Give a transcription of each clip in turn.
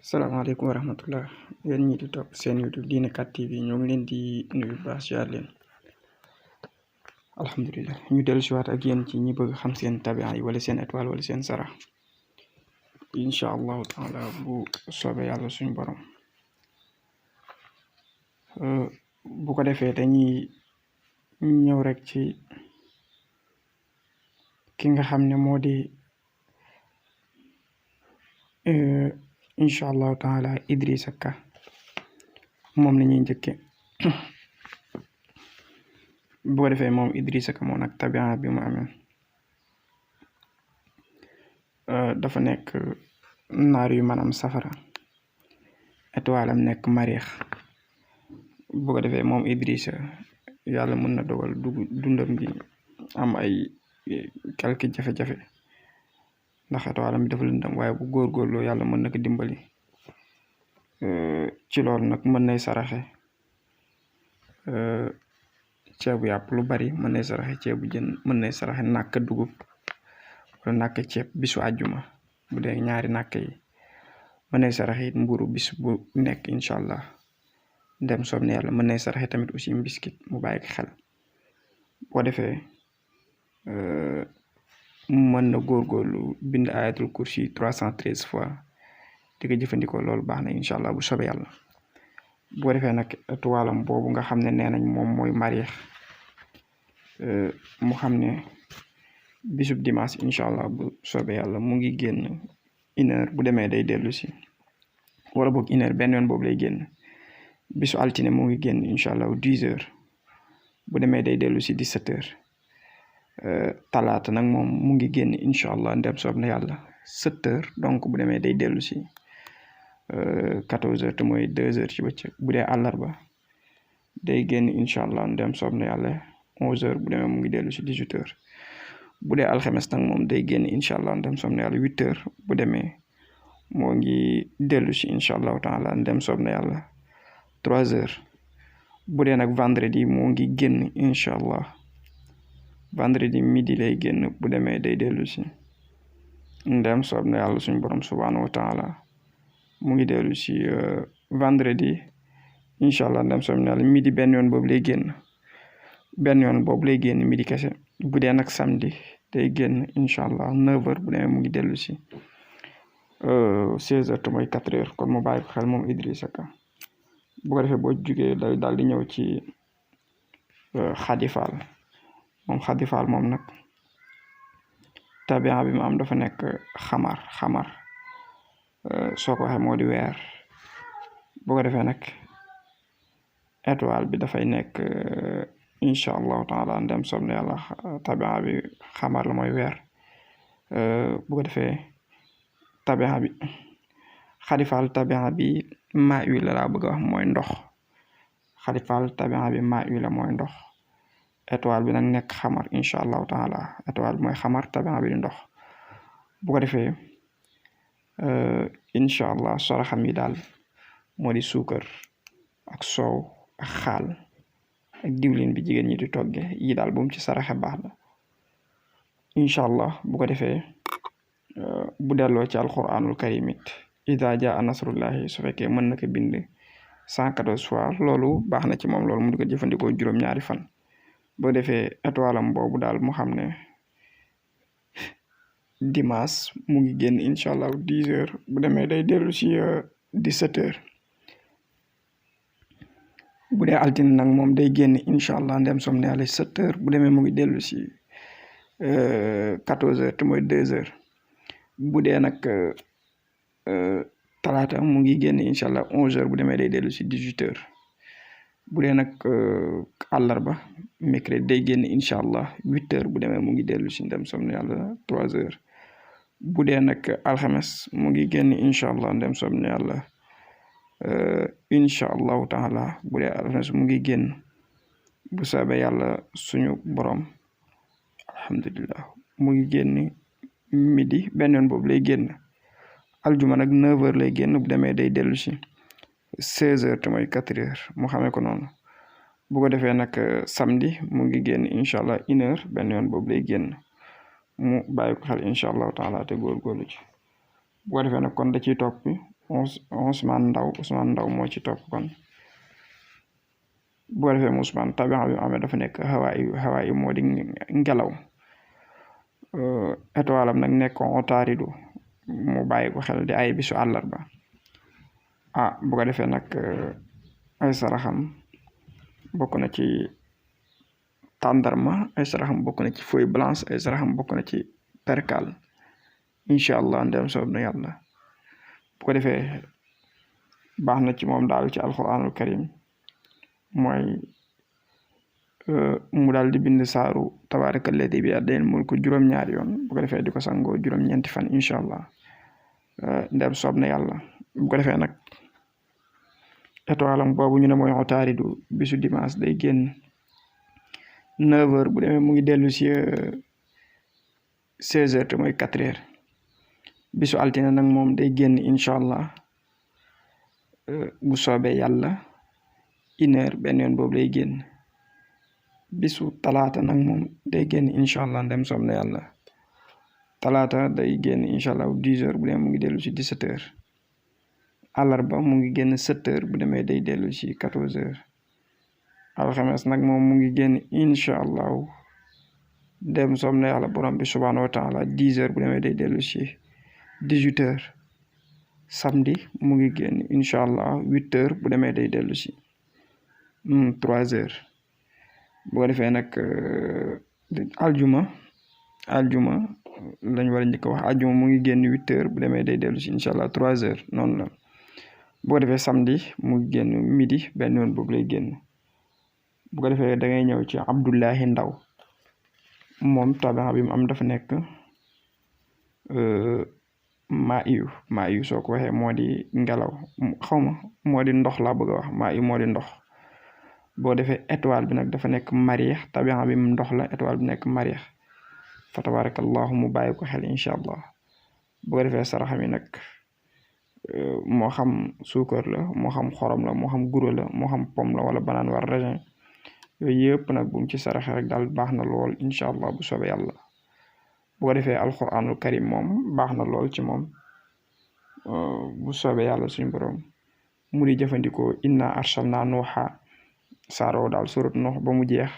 salaamaaleykum wa rahmatullah yéen ñi di topp seen YouTube Dina 4 TV ñoo ngi leen di nuyu baax siyaar leen alhamdulilah ñu dellu si waat ak yéen ci ñi bëgg xam seen tabia yi wala seen étoile wala seen sarax incha allahu taala bu soobee yàlla suñu borom bu ko defee dañuy ñëw rek ci ki nga xam ne moo di incha allahu taala Idrissa Ka moom la ñuy njëkke bu ko defee moom Idrissa Ka moom nag tabia bi mu amee dafa nekk naar yu maanaam safara étoile am nekk mariix bu ko defee moom Idrissa yàlla mën na dogal dundam gi am ay quelques jafe-jafe ndax étoile am bi dafa lëndam waaye bu góorgóorloo yàlla mën na ko dimbali ci loolu nag mën nay saraxe ceebu yàpp lu bari mën nay saraxe ceebu jën mën nay saraxe nàkk dugub wala nàkk ceeb bisu àjjuma bu dee ñaari nàkk yi mën nay saraxe it mburu bis bu nekk incha allah dem soob ne yàlla mën nay saraxe tamit aussi mbiskit mu bàyyi ko xel boo defee mën na góorgóorlu bind ayatul kursi 313 fois di ko jëfandikoo loolu baax na incha allah bu soobee yàlla boo defee nag étoilam boobu nga xam ne nee nañ moom mooy mariix mu xam ne bisub dimanche incha allah bu soobee yàlla mu ngi génn 1h bu demee day dellu si wala boog 1h benn yoon boobu lay génn bisu altine mu ngi génn incha allah 10h bu demee day dellu si 17h talaata nag moom mu ngi génn incha allah ndem soob na yàlla 7h donc bu demee day dellu si 14h te mooy 2h ci bëccëg bu dee àllarba day génn incha allah ndem soob na yàlla 11h bu demee mu ngi dellu si 18h bu dee alxames nag moom day génn incha allah ndem soob na yàlla 8h bu demee moo ngi dellu si incha allahu taala ndem soob na yàlla 3h bu dee nag vendredi moo ngi génn incha allah vendredi midi lay génn bu demee day dellu si ndem soob na yàlla suñu borom subhanahu wa taala mu ngi dellu si vendredi incha allah ndem soob na yàlla midi benn yoon boobu lay génn midi kese bu dee nag samedi day génn incha allah 9h bu demee mu ngi dellu si 16h te mooy 4h kon mu bàyyi ko xel moom Idrissa Ka bu ko defee boo jugee daal di ñëw ci Khady Fall moom Khady Fall moom nag tabia bi mu am dafa nekk xamar soo ko waxee moo di weer bu ko defee nag étoile bi dafay nekk incha allahu taala ndem soob na yàlla tabia bi xamar la mooy weer bu ko defee tabia bi Khady Fall tabia bi maa wi la laa bëgg a wax mooy ndox Khady Fall tabia bi maa wi la mooy ndox étoile bi nag nekk xamar incha allahu taala étoile bi mooy xamar tabia bi di ndox bu ko defee incha allah saraxam yi daal moo di suukar ak soow ak xaal ak diwlin bi jigéen ñi di togge yi daal bu mu ci saraxe baax na incha allah bu ko defee bu delloo ci alquranul karim it ida jaa nasrullahi su fekkee mën na ko bind 114 fois loolu baax na ci moom loolu mu di ko jëfandikoo juróom-ñaari fan boo defee étoile am boobu daal mu xam ne dimanche mu ngi génn incha allah 10h bu demee day dellu si 17h bu dee altine nag moom day génn incha allah ndem som ne yàlla 7h bu demee mu ngi dellu si 14h te mooy 2h bu dee nag talaata mu ngi génn incha allah 11h bu demee day dellu si 18h bu dee nag àllarba mercredi day génn incha allah 8h bu demee mu ngi dellu si ndem som ne yàlla 3h bu dee nag alxames mu ngi génn incha allah ndem som ne yàlla incha allahu taala bu dee alxames mu ngi génn bu soobee yàlla suñu borom alhamdulillah mu ngi génn midi benn yoon boobu lay génn aljuma nag 9h lay génn bu demee day dellu si 16h te mooy 4h mu xamee ko noonu bu ko defee nag samedi mu ngi génn incha allah 1h benn yoon boobu lay génn mu bàyyi ko xel incha allahu taala te góorgóorlu ci bu ko defee nag kon da ciy topp Ousmane Ndaw moo ci topp kon bu ko defee Ousmane tabixa bi amee dafa nekk xawaa yu moo di ngelaw étoile am nag nekk Otaaridu mu bàyyi ko xel di ay bisu àllarba bu ko defee nag ay saraxam bokk na ci tàndarma, ay saraxam bokk na ci feuille blanche, ay saraxam bokk na ci perkal incha allah ndem soob na yàlla. bu ko defee baax na ci moom daal ci alquranul karim mooy mu daal di bind saaru tabaraka alladi bi yadihil mulku juróom-ñaari yoon bu ko defee di ko sangoo juróom-ñeenti fan incha allah ndem soob na yàlla. bu ko defee nag étoile am boobu ñu ne mooy Otaaridu bisu dimanche day génn 9h bu demee mu ngi dellu si 16h te mooy 4h bisu altine nag moom day génn incha allah bu soobee yàlla 1h benn yoon boobu lay génn. bisu talaata nag moom day génn incha allah ndem soob na yàlla talaata day génn incha allah 10h bu demee mu ngi dellu si 17h. àllarba mu ngi génn 7h bu demee day dellu si 14h. alxames nag moom mu ngi génn incha allahu dem soob na yàlla borom bi subhaanahu wa taala 10h bu demee day dellu si 18h. samedi mu ngi génn incha allah 8h bu demee day dellu si 3h. bu ko defee nag aljuma lañ war a njëkk wax aljuma mu ngi génn 8h bu demee day dellu si incha allah 3h noonu la. bu ko defee samedi mu ngi génn midi benn yoon boobu lay génn. bu ko defee da ngay ñëw ci Abdullahi Ndaw moom tabaxa bi mu am dafa nekk maa yu soo ko waxee moo di ngelaw xawma moo di ndox laa bëgg a wax maa yu moo di ndox. boo defee étoile bi nag dafa nekk mariix tabaxa bi mu ndox la étoile bi nekk mariix fa tabarakallahu mu bàyyi ko xel incha allah. bu ko defee saraxa mi nag moo xam suukar la moo xam xorom la moo xam guro la moo xam pomme la wala banaan war raisin yooyu yëpp nag bu mu ci saraxe rek daal baax na lool incha allah bu soobee yàlla. bu ko defee alquranul karim moom baax na lool ci moom bu soobee yàlla suñu borom mu di jëfandikoo inna arsalna nuuxa saaroo daal surat Nuux ba mu jeex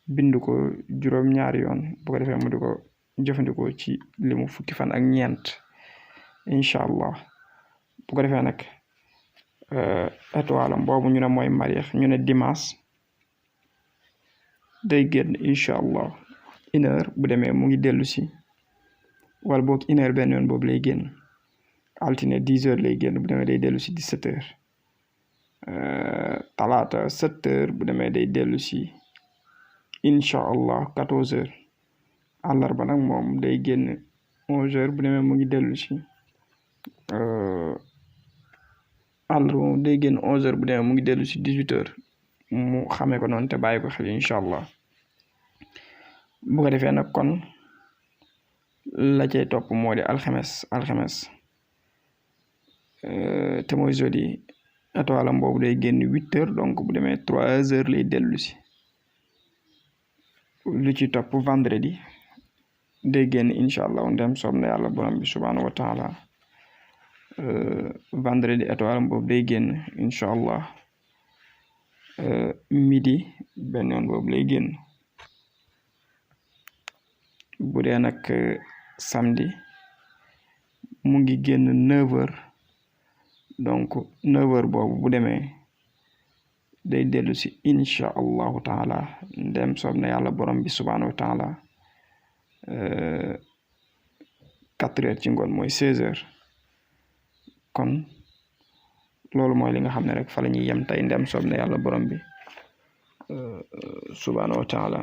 bind ko juróom-ñaari yoon bu ko defee mu di ko jëfandikoo ci limu fukki fan ak ñeent incha allah. bu ko defee nag étoile am boobu ñu ne mooy mariix ñu ne dimanche day génn incha allah 1h bu demee mu ngi dellu si wala boog 1h benn yoon boobu lay génn. altine 10h lay génn bu demee day dellu si 17h. talaata 7h bu demee day dellu si incha allah 14h. àllarba nag moom day génn 11h bu demee mu ngi dellu si àllarba moom day génn 11h bu demee mu ngi dellu si 18h mu xamee ko noonu te bàyyi ko xel incha allah. bu ko defee nag kon la cay topp moo di alxames te mooy jeudi étoile am boobu day génn 8h donc bu demee 3h lay dellu si. lu ci topp vendredi day génn incha allah ndem soob na yàlla borom bi subhaanahu wa taala vendredi étoile am boobu day génn incha allah midi benn yoon boobu lay génn. bu dee nag samedi mu ngi génn 9h donc 9h boobu bu demee day dellu si incha allahu taala ndem soob na yàlla borom bi subhaanahu wa taala 4h ci ngoon mooy 16h. kon loolu mooy li nga xam ne rek fa la ñuy yem tey ndem soob na yàlla borom bi subhaanahu wa taala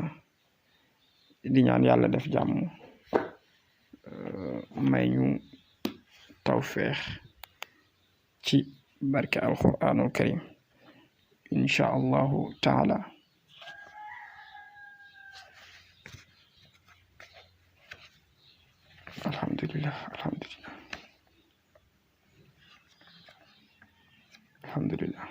di ñaan yàlla def jàmm may ñu tawfeex ci barke alquranul karim incha allahu taala. alhamdulillah